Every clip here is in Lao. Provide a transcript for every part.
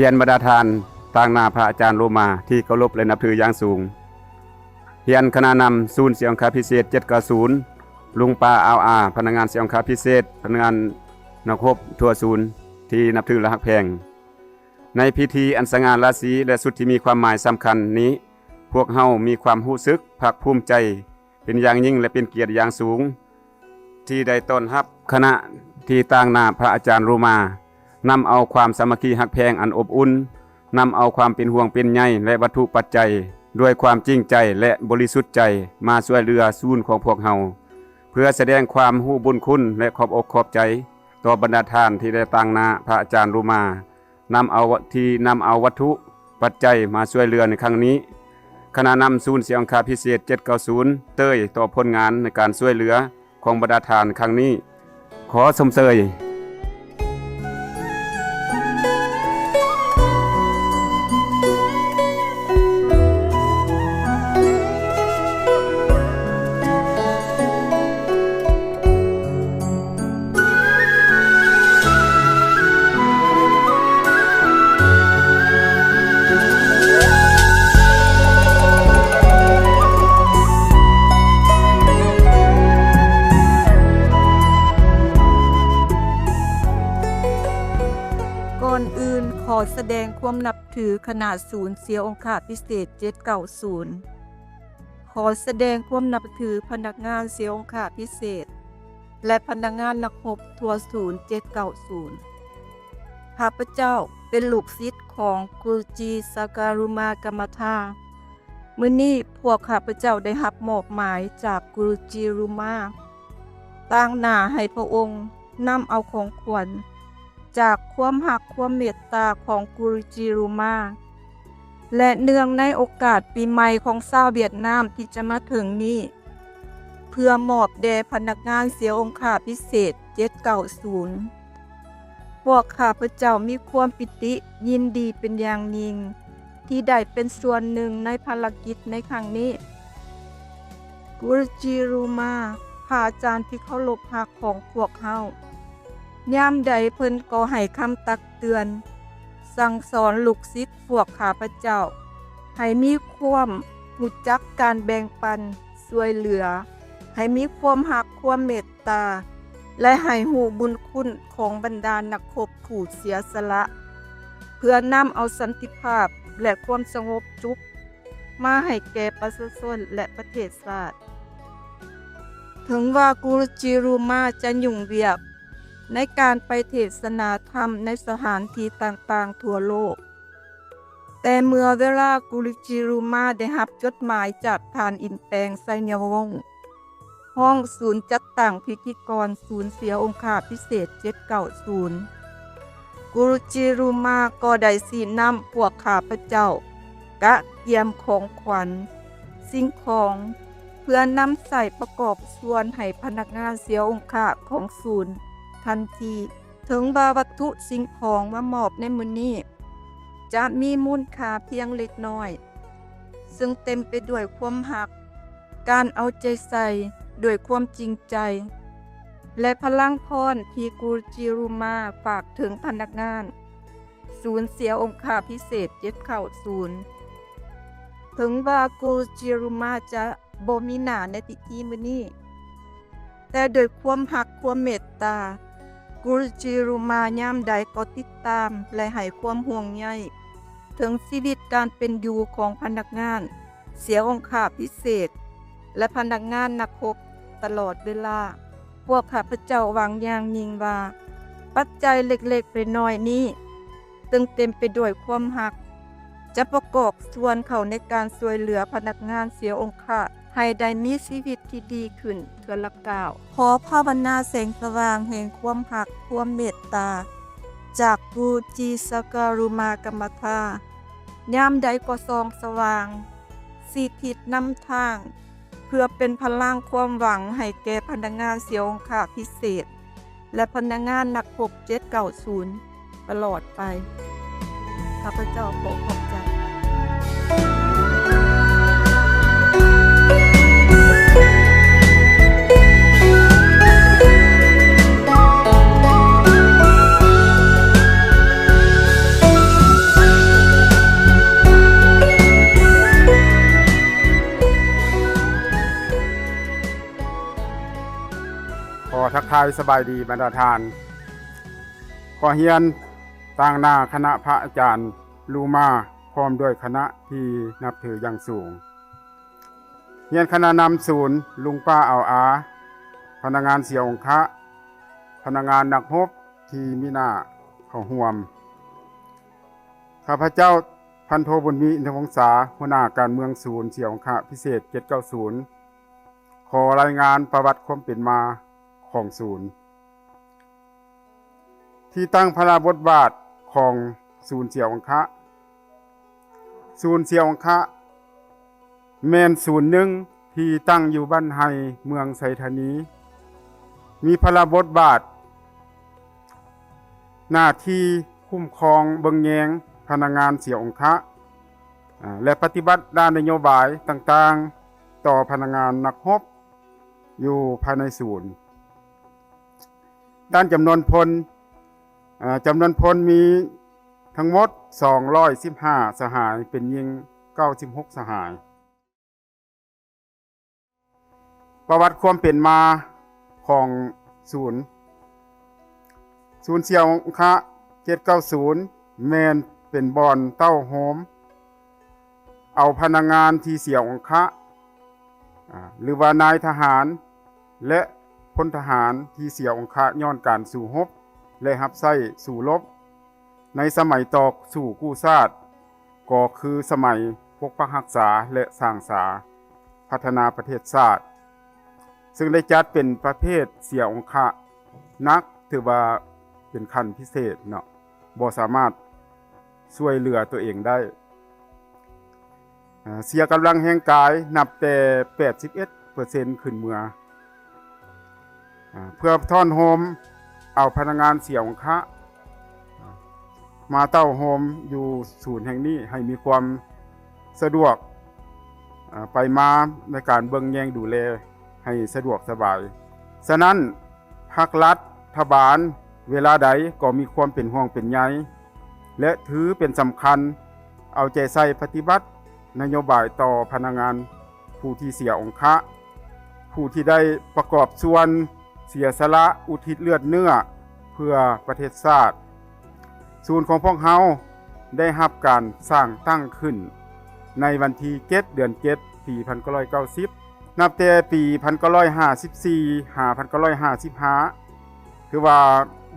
ຮຽນບັນດາທ່ານຕາງໜ້າພະອາຈານໂລມາທີ່ເຄົາລົບ ແລະ ນັບຖືຢ່າງສູງ. ຮຽນຄະນະນຳສູນເສຍອົງຄາພິເສດເຈັດເກົ້າສູນ, ລຸງປ້າອາວອາ, ພະນັກງານເສຍອົງຄາພິເສດ, ພະນັກງານນັກຮົບທົ່ວສູນທີ່ນັບຖື ແລະ ຮັກແພງ. ໃນພິທີອັນສະຫງ່າລາສີ ແລະ ສຸດທີ່ມີຄວາມໝາຍສຳຄັນນີ້, ພວກເຮົາມີຄວາມຮູ້ສຶກພາກພູມໃຈເປັນຢ່າງຍິ່ງ ແລະ ເປັນກຽດຢ່າງສູງ ທີ່ໄດ້ຕ້ອນຮັບຄະນະທີ່ຕາງໜ້າພະອາຈານໂລມາ, ນຳເອົາຄວາມສາມັກຄີຮັກແພງອັນອົບອຸ່ນ, ນຳເອົາຄວາມເປັນຫ່ວງເປັນໃຍ ແລະ ວັດຖຸປັດໄຈ ດ້ວຍຄວາມຈິງໃຈ ແລະ ບໍລິສຸດໃຈ ມາຊ່ວຍເຫຼືອສູນຂອງພວກເຮົາ, ເພື່ອສະແດງຄວາມຮູ້ບຸນຄຸນ ແລະ ຂອບອົກຂອບໃຈຕໍ່ບັນດາທ່ານທີ່ໄດ້ຕາງໜ້າພະອາຈານໂລມາ, ນຳເອົາ ທີ່ນຳເອົາວັດຖຸປັດໄຈມາຊ່ວຍເຫຼືອໃນຄັ້ງນີ້. ຄະນະນຳສູນເສຍອົງຄາພິເສດເຈັດເກົ້າສູນ ເຕີຍຕໍ່ຜົນງານໃນການຊ່ວຍເຫຼືອຂອງບັນດາທ່ານຄັ້ງນີ້. ຂໍຊົມເຊີຍ. ກ່ອນອື່ນ ຂໍສະແດງຄວາມນັບຖືຄະນະສູນເສຍອົງຄາພິເສດເຈັດເກົ້າສູນ. ຂໍສະແດງຄວາມນັບຖືພະນັກງານເສຍອົງຄາພິເສດ ແລະ ພະນັກງານນັກຮົບທົ່ວສູນເຈັດເກົ້າສູນ. ຂ້າພະເຈົ້າເປັນລູກສິດຂອງກຸລຸຈີ ຊາກາລຸມາ ກຳມະທາ. ມື້ນີ້ພວກຂ້າພະເຈົ້າໄດ້ຮັບມອບໝາຍຈາກກຸລຸຈີ ລຸມາ ຕາງໜ້າໃຫ້ພະອົງນຳເອົາຂອງຂວັນ ຈາກຄວາມຮັກຄວາມເມດຕາຂອງກຸລຸຈີ ລຸມາ ແລະ ເນື່ອງໃນໂອກາດປີໃໝ່ຂອງຊາວຫວຽດນາມທີ່ຈະມາເຖິງນີ້ ເພື່ອມອບແດ່ພະນັກງານເສຍອົງຄາພິເສດເຈັດເກົ້າສູນ. ພວກຂ້າພະເຈົ້າມີຄວາມປີຕິຍິນດີເປັນຢ່າງຍິ່ງ ທີ່ໄດ້ເປັນສ່ວນໜຶ່ງໃນພາລະກິດໃນຄັ້ງນີ້. ກຸລຸຈີ ລຸມາ ພະອາຈານທີ່ເຄົາລົບຮັກຂອງພວກເຮົາ, ຍາມໃດເພິ່ນກໍໃຫ້ຄຳຕັກເຕືອນ ສັ່ງສອນລູກສິດພວກຂ້າພະເຈົ້າ ໃຫ້ມີຄວາມຮູ້ຈັກການແບ່ງປັນ, ຊ່ວຍເຫຼືອ, ໃຫ້ມີຄວາມຮັກຄວາມເມດຕາ ແລະ ໃຫ້ຮູ້ບຸນຄຸນຂອງບັນດານັກຮົບຜູ້ເສຍສະຫຼະ ເພື່ອນຳເອົາສັນຕິພາບ ແລະ ຄວາມສະຫງົບສຸກມາໃຫ້ແກ່ປະຊາຊົນ ແລະ ປະເທດຊາດ. ເຖິງວ່າກຸລຸຈີ ລຸມາ ຈະຫຍຸ້ງວຽກໃນການໄປເທດສະໜາທຳໃນສະຖານທີ່ຕ່າງໆທົ່ວໂລກ, ແຕ່ເມື່ອເວລາກຸລຸຈີ ລຸມາ ໄດ້ຮັບຈົດໝາຍຈາກທ່ານ ອິນແປງ ໄຊຍະວົງ ຮອງສູນຈັດຕັ້ງພິທີກອນສູນເສຍອົງຄາພິເສດເຈັດເກົ້າສູນ, ກຸລຸຈີ ລຸມາ ກໍໄດ້ຊີ້ນຳພວກຂ້າພະເຈົ້າກະກຽມຂອງຂວັນ, ສິ່ງຂອງ ເພື່ອນຳໃຊ້ປະກອບສ່ວນໃຫ້ພະນັກງານເສຍອົງຄາຂອງສູນທັນທີ. ເຖິງວ່າວັດຖຸສິ່ງຂອງມາມອບໃນມື້ນີ້ ຈະມີມູນຄ່າພຽງເລັກນ້ອຍ, ເຊິ່ງເຕັມໄປດ້ວຍຄວາມຮັກ, ການເອົາໃຈໃສ່, ດ້ວຍຄວາມຈິງໃຈ ແລະ ພະລັງພອນທີ່ກຸລຸຈີ ລຸມາ ຝາກເຖິງພະນັກງານສູນເສຍອົງຄາພິເສດເຈັດເກົ້າສູນ. ເຖິງວ່າກຸລຸຈີ ລຸມາ ຈະ ບໍ່ມີໜ້າໃນພິທີມື້ນີ້, ແຕ່ດ້ວຍຄວາມຮັກຄວາມເມດຕາ, ກຸລຸຈີ ລຸມາ ຍາມໃດກໍຕິດຕາມ ແລະ ໃຫ້ຄວາມຫ່ວງໃຍເຖິງຊີວິດການເປັນຢູ່ຂອງພະນັກງານເສຍອົງຄາພິເສດ ແລະ ພະນັກງານນັກຮົບຕະຫຼອດເວລາ. ພວກຂ້າພະເຈົ້າຫວັງຢ່າງຍິ່ງວ່າ ປັດໄຈເລັກໆນ້ອຍໆນີ້ ເຊິ່ງເຕັມໄປດ້ວຍຄວາມຮັກ ຈະປະກອບສ່ວນເຂົ້າໃນການຊ່ວຍເຫຼືອພະນັກງານເສຍອົງຄາໃຫ້ໄດ້ມີຊີວິດທີ່ດີຂຶ້ນເທື່ອລະກ້າວ. ຂໍພາວະນາແສງສະຫວ່າງແຫ່ງຄວາມຮັກ, ຄວາມເມດຕາ ຈາກກຸລຸຈີ ຊາກາລຸມາ ກຳມະທາ ຍາມໃດກໍສ່ອງສະຫວ່າງ, ຊີ້ທິດນຳທາງ ເພື່ອເປັນພະລັງຄວາມຫວັງໃຫ້ແກ່ພະນັກງານເສຍອົງຄາພິເສດ ແລະ ພະນັກງານນັກຮົບເຈັດເກົ້າສູນຕະຫຼອດໄປ. ຂ້າພະເຈົ້າຂໍຂອບໃຈ. ສະບາຍດີບັນດາທ່ານ. ຂໍຮຽນຕາງໜ້າຄະນະພະອາຈານລູມາ ພ້ອມດ້ວຍຄະນະທີ່ນັບຖືຢ່າງສູງ. ຮຽນຄະນະນຳສູນ ລຸງປ້າອາວອາ, ພະນັກງານເສຍອົງຄະ, ພະນັກງານນັກຮົບທີ່ມີໜ້າເຂົ້າຮ່ວມ. ຂ້າພະເຈົ້າ ພັນໂທ ບຸນມີ ອິນທະວົງສາ, ຫົວໜ້າການເມືອງສູນເສຍອົງຄະພິເສດເຈັດເກົ້າສູນ ຂໍລາຍງານປະຫວັດຄວາມເປັນມາຂອງສູນ. ທີ່ຕັ້ງພາລະບົດບາດຂອງສູນເສຍອົງຄະ. ສູນເສຍອົງຄະແມ່ນສູນໜຶ່ງທີ່ຕັ້ງຢູ່ບ້ານໄຮ່ ເມືອງໄຊທານີ, ມີພາລະບົດບາດ ໜ້າທີ່ຄຸ້ມຄອງເບິ່ງແຍງພະນັກງານເສຍອົງຄະ ອາ ແລະ ປະຕິບັດດ້ານນະໂຍບາຍຕ່າງໆຕໍ່ພະນັກງານນັກຮົບຢູ່ພາຍໃນສູນ. ດ້ານຈຳນວນພົນ ອາ ຈຳນວນພົນມີທັງໝົດສອງຮ້ອຍສິບຫ້າສະຫາຍ, ເປັນຍິງເກົ້າສິບຫົກສະຫາຍ. ປະຫວັດຄວາມເປັນມາຂອງສູນ. ສູນເສຍອົງຄະເຈັດເກົ້າສູນ ແມ່ນເປັນບ່ອນເຕົ້າໂຮມເອົາພະນັກງານທີ່ເສຍອົງຄະ ອາ ຫຼືວ່ານາຍທະຫານ ແລະ ພົນທະຫານທີ່ເສຍອົງຄະຍ້ອນການສູ້ຮົບ ແລະ ຮັບໃຊ້ສູ້ລົບ ໃນສະໄໝຕໍ່ສູ້ກູ້ຊາດ ກໍຄືສະໄໝປົກປັກຮັກສາ ແລະ ສ້າງສາພັດທະນາປະເທດຊາດ, ເຊິ່ງໄດ້ຈັດເປັນປະເພດເສຍອົງຄະໜັກ, ຖືວ່າເປັນຂັ້ນພິເສດເນາະ, ບໍ່ສາມາດຊ່ວຍເຫຼືອຕົວເອງໄດ້. ເສຍກຳລັງແຮງກາຍນັບແຕ່ແປດສິບເອັດເປີເຊັນຂຶ້ນເມືອ ເພື່ອທ້ອນໂຮມເອົາພະນັກງານເສຍອົງຄະມາເຕົ້າໂຮມຢູ່ສູນແຫ່ງນີ້ ໃຫ້ມີຄວາມສະດວກໄປມາໃນການເບິ່ງແຍງດູແລໃຫ້ສະດວກສະບາຍ. ສະນັ້ນ ພັກລັດຖະບານເວລາໃດກໍມີຄວາມເປັນຫ່ວງເປັນໃຍ ແລະ ຖືເປັນສຳຄັນ ເອົາໃຈໃສ່ປະຕິບັດນະໂຍບາຍຕໍ່ພະນັກງານຜູ້ທີ່ເສຍອົງຄະ, ຜູ້ທີ່ໄດ້ປະກອບສ່ວນເສຍສະຫຼະອຸທິດເລືອດເນື້ອເພື່ອປະເທດຊາດ. ສູນຂອງພວກເຮົາໄດ້ຮັບການສ້າງຕັ້ງຂຶ້ນໃນວັນທີເຈັດ ເດືອນເຈັດ ປີພັນເກົ້າຮ້ອຍເກົ້າສິບ ນັບແຕ່ປີພັນເກົ້າຮ້ອຍຫ້າສິບສີ່ ຫາ ພັນເກົ້າຮ້ອຍຫ້າສິບຫ້າ ຖືວ່າ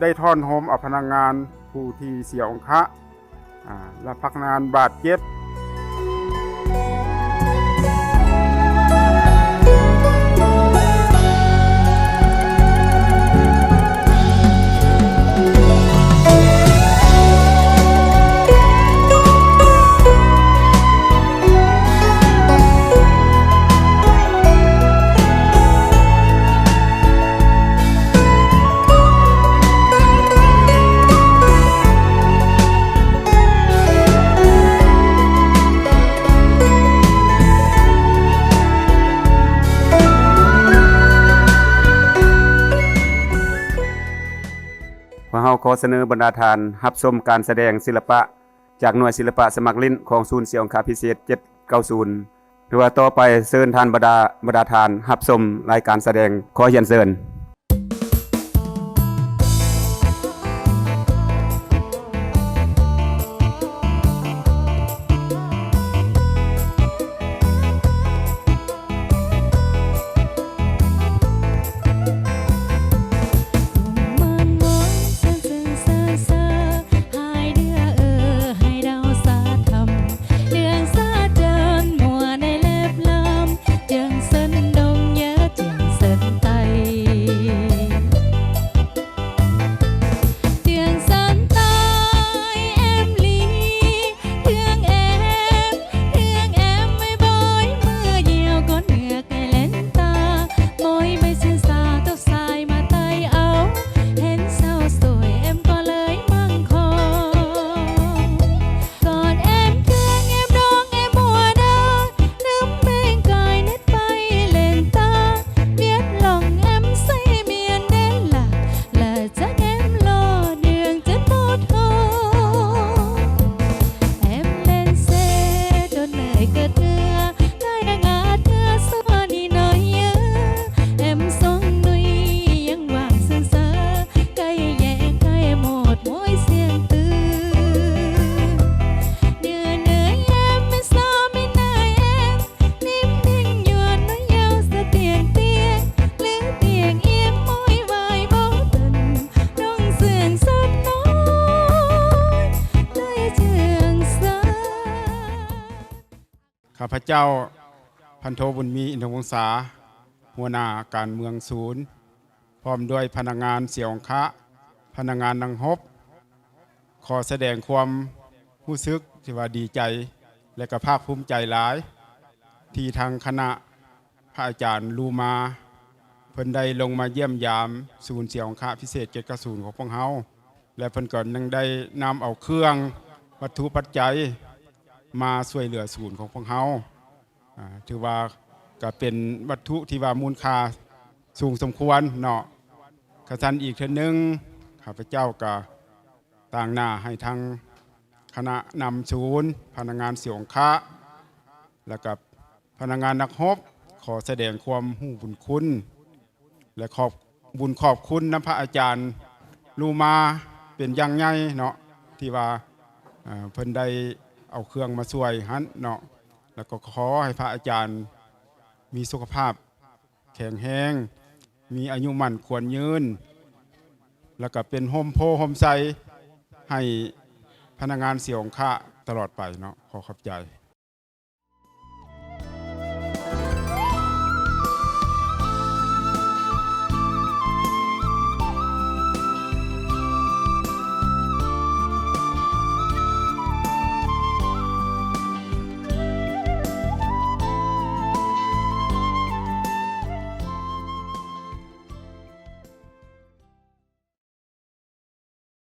ໄດ້ທ້ອນໂຮມເອົາພະນັກງານຜູ້ທີ່ເສຍອົງຄະ ອາ ແລະ ພະນັກງານບາດເຈັບ. ພວກເຮົາຂໍສະເໜີບັນດາທ່ານຮັບຊົມການສະແດງສິລະປະ ຈາກໜ່ວຍສິລະປະສະໝັກຫຼິ້ນຂອງສູນເສຍອົງຄະພິເສດເຈັດເກົ້າສູນ ຫຼືວ່າຕໍ່ໄປເຊີນທ່ານບັນດາ ບັນດາທ່ານຮັບຊົມລາຍການສະແດງ. ຂໍຮຽນເຊີນ. ເ ຂ້າພະເຈົ້າ ພັນໂທ ບຸນມີ ອິນທະວົງສາ ຫົວໜ້າການເມືອງສູນ ພ້ອມດ້ວຍພະນັກງານສຽງໂອງຄະ, ພະນັກງານນັກຮົບ ຂໍສະແດງຄວາມຮູ້ສຶກທີ່ວ່າດີໃຈ ແລະ ກໍພາກພູມໃຈຫຼາຍ ທີ່ທາງຄະນະພະອາຈານລູມາ ເພິ່ນໄດ້ລົງມາຢ້ຽມຢາມສູນສຽງໂອງຄະພິເສດເຈັດເກົ້າສູນຂອງພວກເຮົາ ແລະ ເພິ່ນກໍຍັງໄດ້ນຳເອົາເຄື່ອງວັດຖຸປັດໄຈມາຊ່ວຍເຫຼືອສູນຂອງພວກເຮົາ. ອາ ຖືວ່າກໍເປັນວັດຖຸທີ່ວ່າມູນຄ່າສູງສົມຄວນເນາະ. ກະຊັ້ນອີກເທື່ອໜຶ່ງ ຂ້າພະເຈົ້າກໍຕາງໜ້າໃຫ້ທາງຄະນະນຳສູນ, ພະນັກງານສຽງໂອງຄະ ແລ້ວກໍພະນັກງານນັກຮົບ ຂໍສະແດງຄວາມຮູ້ບຸນຄຸນ ແລະ ຂອບບຸນຂອບຄຸນນຳພະອາຈານລູມາເປັນຢ່າງໃຫຍ່ເນາະ ທີ່ວ່າ ເອີ ເພິ່ນໄດ້ເອົາເຄື່ອງມາຊ່ວຍຫັ້ນເນາະ ແລ້ວກໍຂໍໃຫ້ພະອາຈານມີສຸຂະພາບແຂງແຮງ, ມີອາຍຸໝັ້ນຂວັນຍືນ ແລ້ວກໍເປັນຮົ່ມໂພຮົ່ມໄຊໃຫ້ພະນັກງານສຽງໂອງຄະຕະຫຼອດໄປເນາະ. ຂໍຂອບໃຈ.